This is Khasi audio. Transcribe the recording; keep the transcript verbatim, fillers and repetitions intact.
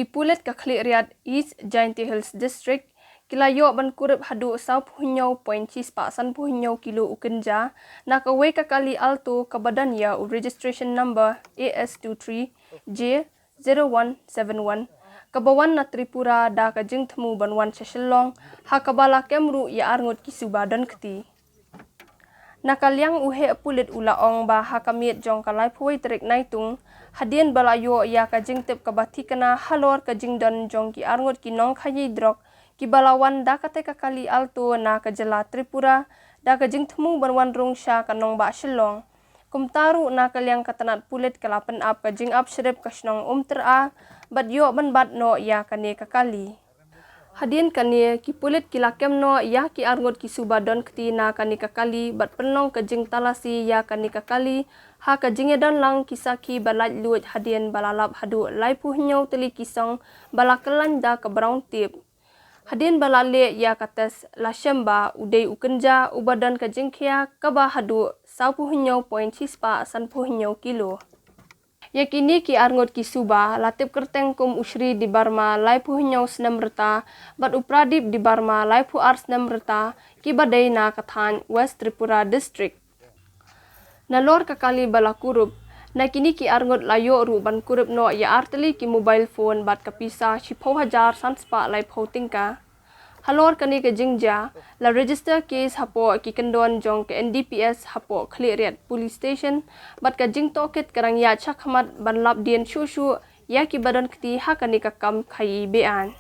Pulit ka Khliehriat, East Jaintia Hills District, ki la ïoh ban kurup haduh saw phew hynñiew point shi spah san phew hynñiew kilo u kynja na kawei ka kali Alto kaba don ïa u registration number A S two three J zero one seven one, kaba wan na Tripura da ka jingthmu ban wan sha Shillong, ha kaba la kem ruh ïa arngut ki suba don kti. Na ka liang u heh pulit u la ong ba ha ka miet jong ka laiphew wei tarik Naitung, hadien ba la ïoh ïa ka jingtip kaba thikna halor ka jingdon jong ki arngut ki nongkhaïi drok kiba la wan da katei ka kali Alto na ka jylla Tripura da ka jingthmu ban wan rung sha ka nongbah Shillong. Kumta ruh na ka liang ka tnat pulit ka la pynap ka jingap shrip ka shnong Umtyra bad ïoh ban bat noh ïa kane ka kali. Hadien kane ki pulit ki la kem noh ïa ki arngut ki suba don kti na kane ka kali bad pynlong ka jingtalasi ïa kane ka kali ha ka jingïadon lang ki sakhi ba laitluid hadien ba la lap haduh laiphew hynñiew tylli ki song ba la kyllaiñ da ka brown tape. Hadien ba la leh ïa ka test la shem ba u dei u kynja uba don ka jingkhia kaba haduh saw phew hynñiew point shi spah san phew hynñiew kilo. Ïa kine ki arngut ki suba la tip kyrteng kum u Shri Debbarma laiphew hynñiew snem rta bad u Pradip Debbarma laiphew ar snem rta kiba dei na ka thaiñ West Tripura District. Nalor ka kali ba la kurup, na kine ki arngut la ïoh ruh ban kurup noh ïa ar tylli ki mobile phone bad ka pisa shiphew hajar san spah laiphew tyngka. Halor kane ka jingjia, la register case hapoh ki kyndon jong ka N D P S hapoh Khliehriat Police Station bad ka jingtohkit ka dang ïaid shakhmat ban lap dien shuh shuh ïa kiba don kti ha kane ka kam khaïi be-aiñ.